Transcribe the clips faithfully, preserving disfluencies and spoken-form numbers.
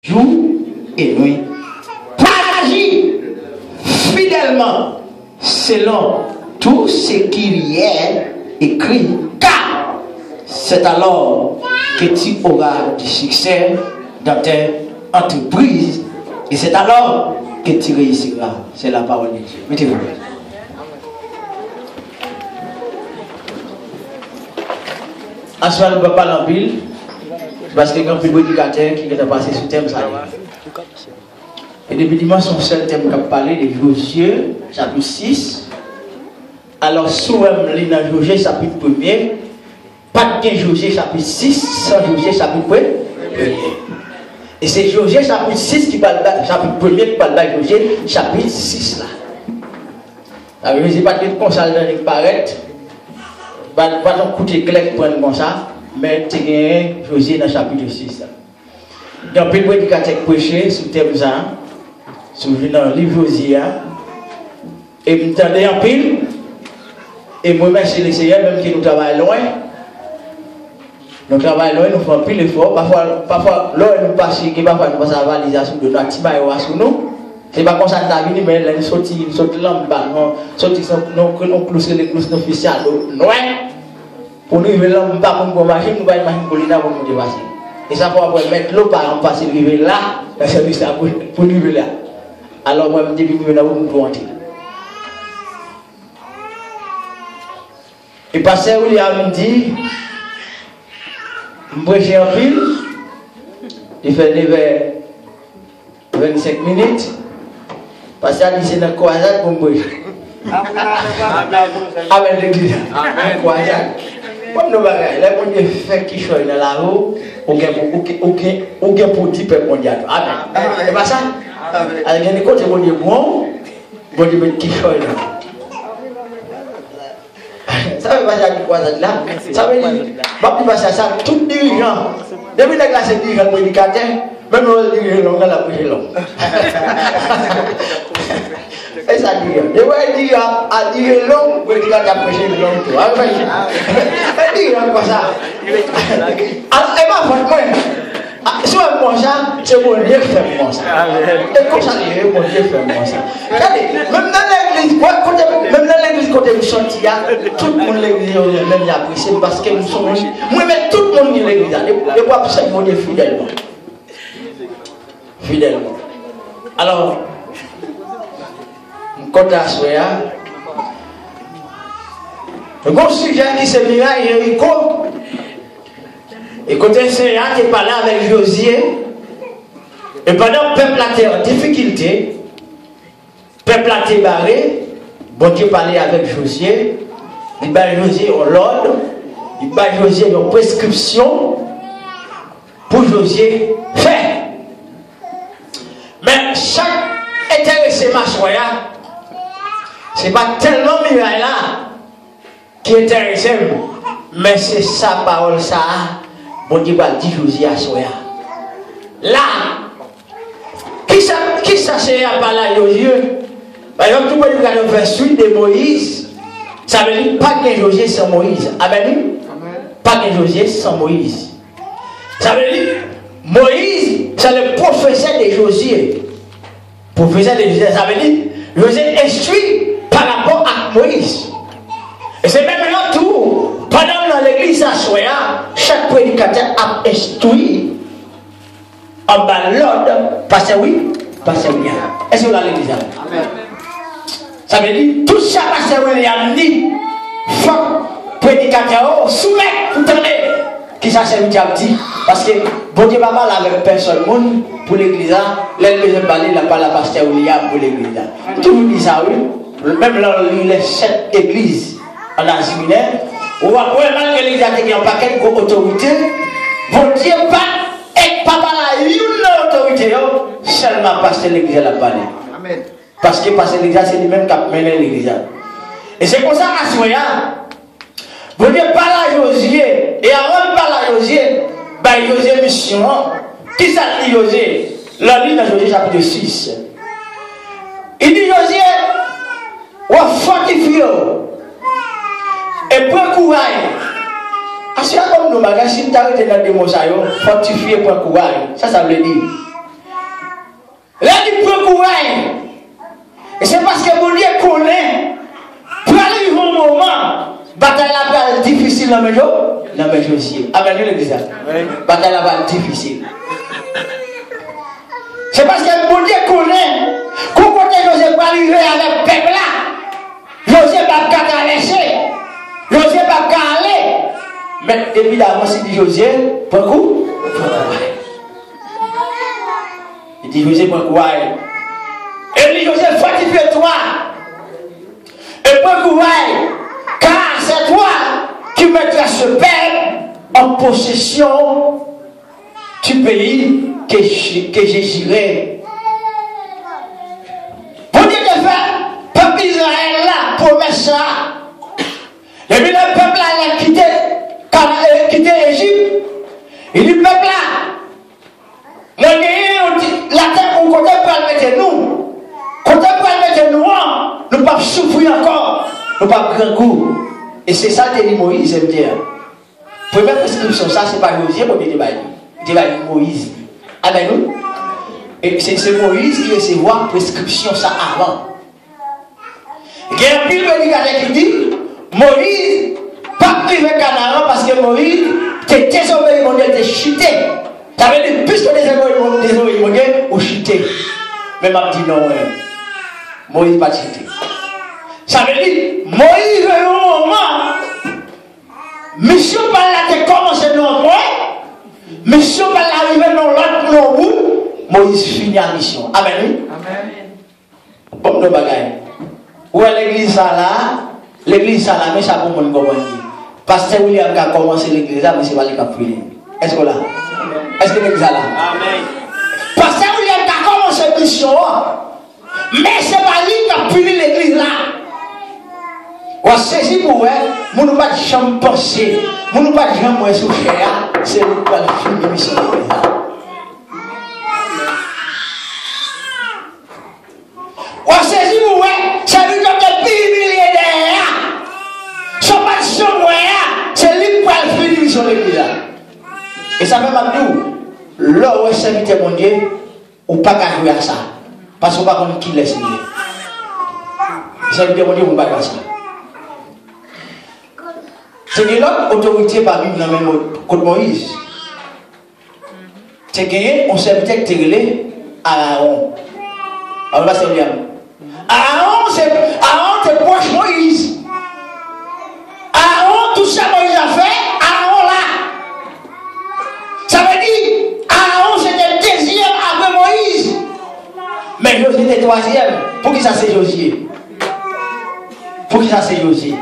Jour et nuit. Pour agir fidèlement selon tout ce qu'il y est écrit, car c'est alors que tu auras du succès dans tes entreprises et c'est alors que tu réussiras. C'est la parole de Dieu. Mettez-vous. Aswè a nou p ap pale anpil, paske gen anpil predikatè ki gentan pase sou tèm sa yo. E depi dimanch, se yon sèl tèm k ap pale de Jozye, chapit sis. Alò, si w wè m li nan Jozye, chapit premye, pa t gen Jozye, chapit sis, san Jozye, chapit pre-, premye. E se Jozye, chapit sis, ki pral bay, chapit premye, ki pral bay Jozye, chapit sis la. Sa vle di, se pa t ret konsa l t annik parèt. Pa, pa t yon kout eklè k pran l konsa, men te genyen Jozye nan chapit sis la. Gen anpil predikatè k preche sou tèm sa a, sou nan liv Jozye a. E m tande anpil, e m remèsye Lesenyè, menm ke nou travay lwen. Nou travay lwen, nou fè anpil efò. Pafwa, pafwa, lè nou pase, gen pafwa nou pase ak valiz la sou do nou, ak ti mayo a sou nou. Se pa konsa n ta vini, men lè n soti, n sot Lanmba, nou soti nan, nan, nan klous, rele klous nan Fisyado, nwè. Pou n rive la, m pa konn pran machin, nou pa gen machin Kolina pou nou te pase. E sa fè w ap wè mèt lo pa janm pase rive la, nan sèvis la pou, pou n rive la. Alò, mwen, m te vin rive nan wout, m tou antre. E pastè William di, m preche anpil, li fè nevè vennsenk minit. Pastè a di se nan kwazad pou m preche. Amèn, legliz. Amèn. Kwazad. Bon, nou bagay, lè Bondye fè kichòy nan lavi w, ou gen pou, ou gen, ou gen, ou gen pou di pèp Bondye a tou. Amèn. Amèn. E pa sa? Amèn. Al gen de kote Bondye bon, Bondye met kichòy la. Sa vle pase ak kwazad la? Sa vle di, m ap di pase a sa, tout dirijan, depi nèg la se dirijan, predikatè, menm lè w dirije long nan, l ap preche long. E sa dirijan. Depi w dirije a, a dirije long, predikatè ap preche long tou. A, e dirijan konsa. A, e pa fòt mwen. A, si w wè m konsa, se Bondye k fè m konsa. Amèn. E konsa li ye, Bondye fè m konsa. Gade, menm nan legliz, wè, kote, menm nan legliz kote m soti a, tout moun legliz yo renmen m, y apresye m, paske m se yon moun, m renmen tout moun ki legliz la. Depi, depi w ap sèvi Bondye fidèlman. Fidèlman. Alò, m kontan aswè a. Nou gen yon sijè ki se miray Jeriko. E kote Senyè a te pale avèk Jozye, e pandan pèp la te an difikilte, pèp la te bare, Bondye pale avèk Jozye, li bay Jozye yon lòd, li bay Jozye yon preskripsyon pou Jozye fè. Men sa k enterese m aswè a, se pa tèlman miray la, ki enterese m, men se sa pawòl sa a Bondye pral di Jozye aswè a. La, kisa, kisa Senyè a pale a Jozye? Pa egzanp, tou premye nou fè swi de Moyiz, sa vle di pa gen Jozye san Moyiz. Amèn, wi? Amèn. Pa gen Jozye san Moyiz. Sa vle di, Moyiz, se le pwofesè de Jozye. Pwofesè de Jozye, sa vle di, Jozye enstwi pa rapò ak Moyiz. E se menm jan tou, pandan m nan legliz aswè a, chak predikatè ap enstwi anba lòd pastè Wi, pastè William. Èske w la legliz la? Amèn. Sa vle di, tout sa pastè William di, fòk predikatè yo soumèt pou tande kisa sèvitè ap di. Paske Bondye pa pale avèk pèsòn moun pou legliz la. Lè l bezwen pale, l ap pale a pastè William pou legliz la. M toujou di sa, wi. Menm lè w li lè sèt egliz an Azi Minè, w ap wè malgre legliz la te gen yon pakèt gwo otorite, Bondye pa, e pa pale a youn nan otorite yo, sèlman pastè legliz la l ap pale. Amèn. Paske pastè legliz la, se li menm k ap mennen legliz la. E se konsa, aswè a, Bondye pale a Jozye, e avan l pale a Jozye, bay Jozye misyon an. Kisa l di Jozye? Lè w li nan Jozye chapit sis, li di Jozye, w ap fòtifye w e pran kouraj. Aswè a, kòm nou bagay, si n ta rete nan de mo sa yo, fòtifye, pran kouraj, sa sa vle di? Lè li pran kouraj, e se paske Bondye konnen pral rive yon moman, batay la pral difisil nan men Jo, nan men Jozye. Amèn, wi, legliz la. Amèn. Batay la pral difisil. Se paske Bondye konnen kou kote Jozye pral rive avèk pèp la. Jozye p ap ka travèse. Jozye p ap ka ale. Men evidaman, si di Jozye, pran kou, pran kouraj. Li di Jozye, pran kouraj. E li di Jozye, fòtifye twa. E pran kouraj, car c'est toi qui mettras ce peuple en possession du pays que je, que je jurerai. Bondye te fè pèp Izrayèl la pwomès sa. Depi lè pèp la al kite, Kana- eh, kite Ejip, li di pèp la, mwen genyen yon ti- latè pou kote pral mete nou. Kote pral mete nou an, nou p ap soufri ankò, nou p ap grangou. E se sa l te di Moyiz, sèvitè a. Premye preskripsyon sa, se pa Jozye Bondye te bay li. Li te bay Moyiz li. Amèn, wi. E se, se Moyiz ki resevwa preskripsyon sa avan. Gen anpil predikatè ki di, Moyiz p ap rive Kanaran paske Moyiz te dezobeyi Bondye, te chite. Sa vle di, piske w dezobeyi, dezobeyi Bondye, ou chite. Men m ap di non, mwen. Moyiz pa t chite. Sa vle di, Moyiz rive yon moman, misyon pa l la te kòmanse nan yon pwen, misyon pa l la rive nan lòt, nan wout, Moyiz fini a misyon. Amèn, wi. Amèn. Bon, m di w bagay. Ou wè legliz sa la, legliz sa la, men sa pou moun konprann li. Pastè William ka kòmanse legliz la, men se pa li k ap fini. Èske w la? Èske legliz la la? Amèn. Pastè William ka kòmanse misyon an, men se pa li k ap fini legliz la. W ap sezi pou w wè, moun ou pa t janm panse, moun ou pa t janm wè sou chè a, se li k pral fini misyon legliz la. W ap sezi pou w wè, sèvitè w te pi imilye dèyè a. Sa w pa t janm wè a, se li k pral fini misyon legliz la. E sa fè m ap di w, lè w wè sèvitè Bondye, ou pa ka jwe ak sa. Paske w pa konn kilès li ye. Sèvitè Bondye, ou pa ka sa. Se gen lòt otorite pa viv nan menm kot Moyiz. Te genyen yon sèvitè ki te rele Arawon. Arawon, pastè William. Arawon, se, Arawon te pwòch Moyiz. Arawon, tout sa Moyiz a fè, Arawon la. Sa vle di, Arawon se te dezyèm apre Moyiz. Men Jozye te twazyèm. Poukisa se Jozye? Poukisa se Jozye?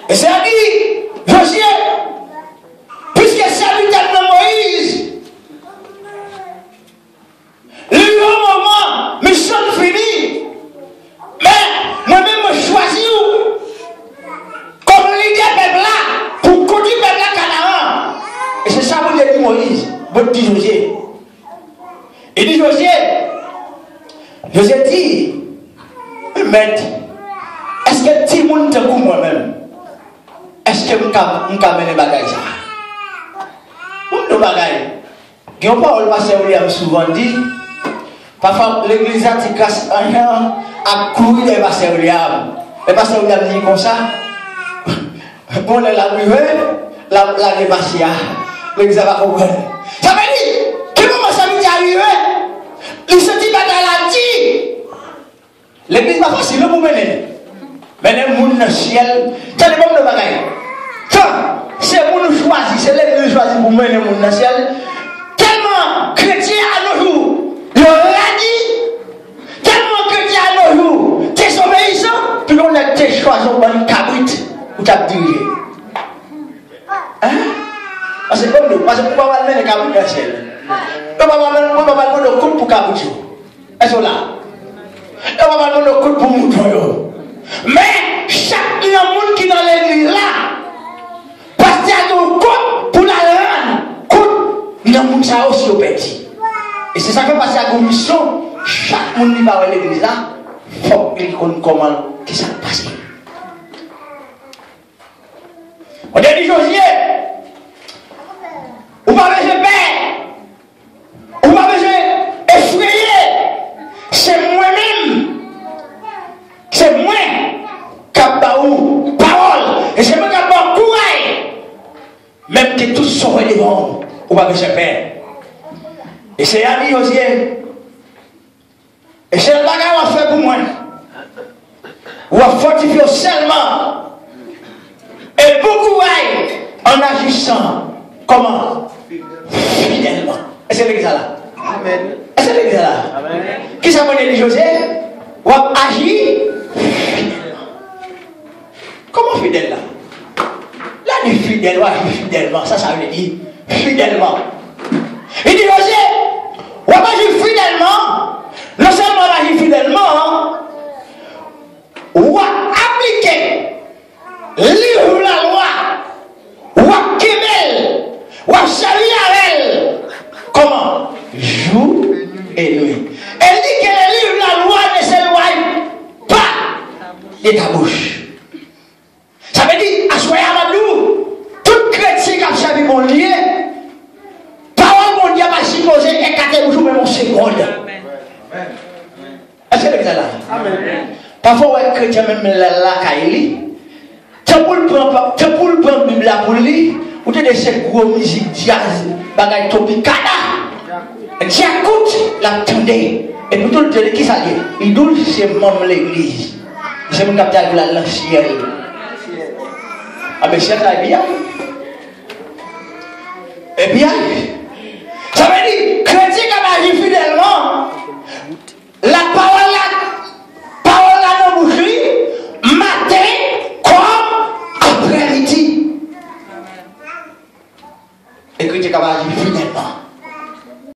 E se a di, Jozye, piske sèvitè m nan Moyiz, li yon moman, misyon l fini. Men, mwen menm, mwen chwazi w kòm lidè pèp la pou kondui pèp la Kanaran. E se sa Bondye di Moyiz, Bondye di Jozye. Li di Jozye, Jozye di, Mèt, èske timoun tankou mwen menm, èske m ka, m ka mennen bagay sa? Bon, nou bagay. Gen yon pawòl pastè William souvan di, pafwa legliz la ti kras anjan ap kouri dèyè pastè William. Lè pastè William di konsa, bon, lè l ap rive, l ap lage pastè a. Legliz la pa konprann. Sa vle di, ki moman sa vin rive, li santi bagay la di. Legliz pa fasil non pou mennen. Mennen moun nan syèl. Tande, ban m yon bagay. Tan, se moun ou chwazi, se legliz ou chwazi pou mennen moun nan syèl. Tèlman kretyen a nos jours, yo radi, tèlman kretyen a nos jours, dezobeyisan, pi gon nèg te chwazi yon bann kabrit pou t ap dirije. Hein? Paske, paske ou pa pral mennen kabrit nan syèl. Ou pa pral, ou pa pral mande w kont pou kabrit yo. Èske w la? Yo pa pral mande w kont pou mouton yo. Men, chak nan moun ki nan legliz la, pastè a gen yon kont pou l al rann kont nan moun sa yo si yo pèdi. E se sa k fè pastè a gen yon misyon, chak moun li pa wè legliz la, fòk li konn kòman, kisa k pase. Bondye di Jozye, ou pa bezwen pè, ou pa bezwen E Seyè a di Jozye, e sèl bagay w ap fè pou mwen, w ap fòtifye w sèlman. E bon kouraj an ajisan kòman? Fidèlman. Èske legliz la la? Amèn. Èske legliz la la? Amèn. Kisa Bondye di Jozye? W ap aji fidèlman. Kòman fidèl la? Lè li fidèl, w aji fidèlman. Sa sa vle di? Fidèlman. Li di Jozye, w ap aji fidèlman. Non sèlman w ap aji fidèlman, w ap aplike liv lalwa, w ap kenbe l, w ap sèvi avè l. Kòman? Jou e nwit. E li gen liv lalwa de se lwa pa de ta bouch. Sa vle di, aswè a m ap di w, tout kretyen k ap sèvi Bondye, pawòl Bondye a pa sipoze ekate bouch ou menm yon segonn. Èske legliz la la? Amèn. Pafwa w wè kretyen menm lè l lakay li, tanpou l pran, tanpou l pran Bib la pou l li, ou tande se gwo mizik djaz, bagay topikana. Dyakout l ap tande. Epi tou l tande kisa l ye? Li di w se manm legliz. Se moun k ap travay pou l al nan syèl. Anben, syèl la epi a. Epi a. Sa vle di,